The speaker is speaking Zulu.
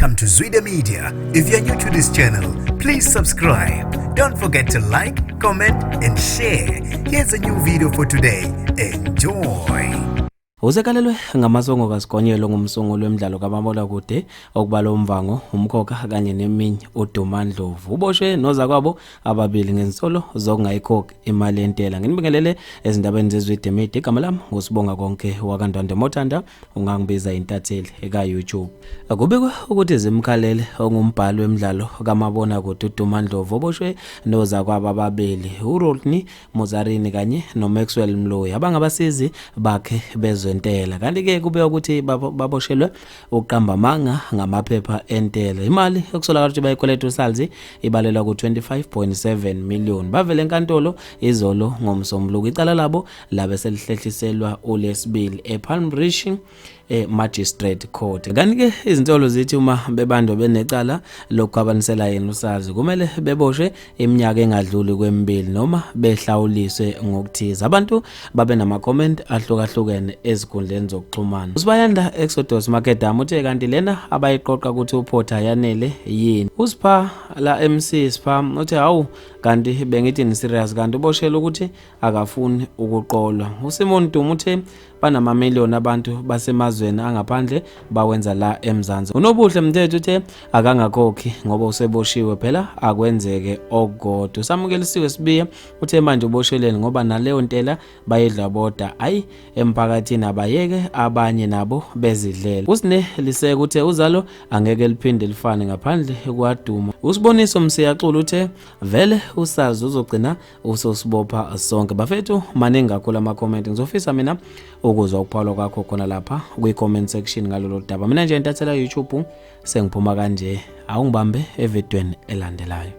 Welcome to Zwida Media. If you're new to this channel, please subscribe. Don't forget to like, comment, and share. Here's a new video for today. Enjoy. Usekalelwe ngamasongo kaSigonyela ngumsunguli wemidlalo kamabonakude okubala uMvango, uMkhokha kanye neminye uDuma Ndlovu. Uboshwe nozakwabo ababili ngezinsolo zokungayikhokhi imali yentela. Nginibingelele ezindabeni zeZwide Media. Igama lami nguSibonga Konke wakaNdwandwe Mothanda, ungangibiza intatheli eka-YouTube. Kubikwa ukuthi zimkhalele ongumbhali wemidlalo kamabonakude uDuma Ndlovu oboshwe nozakwabo ababili uRodney Muzarini kanye noMaxwell Mloyi abangabasizi bakhe bezentela. Kanti-ke kubikwa ukuthi baboshelwe ukuqamba amanga ngamaphepha entela. Imali okusolakala ukuthi bayikweleta uSalzi ibalelwa ku-25.7 million. Bavele enkantolo izolo ngoMsombuluko. Icala labo labe selihlehliselwa uLwesibili ePalm Ridge e-Magistrate Court. Kanti-ke izinsolo zithi uma bebandwa benecala lokukhwabanisela yena uSazi kumele beboshwe iminyaka engadluli kwemibili noma behlawuliswe ngokuthize. Abantu babe nama-comment ahlukahlukene ezinkundleni zokuxhumana. USibayanda Exodus Makedama uthe kanti lena abayiqoqa ukuthi uphotha yanele yini. USipha la MC Sipha uthe hawu kanti bengithi ni serious kanti uboshelwe ukuthi akafuni ukuqolwa. USimon Duma uthe banamamiliyoni abantu basemazweni angaphandle bawenza la eMzansi. UNobuhle Mthetho uthe akangakhokhi ngoba useboshiwe phela akwenzeke okukodwa. Usamukelisiwe Sibiya uthe manje ubosheleni ngoba naleyo ntela bayidla boda ayi emphakathini abayeke abanye nabo bezidlela. USne Liseke uthe uzalo angeke liphinde lifane ngaphandle kwaduma. USiboniso Msiyaxulu uthe vele uSARS uzogcina usosibopha sonke. Bafethu maningi kakhulu ama-comment, ngizofisa mina ukuzwa ukuphawula kwakho khona lapha kwi-comment section ngalolu daba. Mina nje intathela YouTube sengiphuma kanje, awungibambe evidweni elandelayo.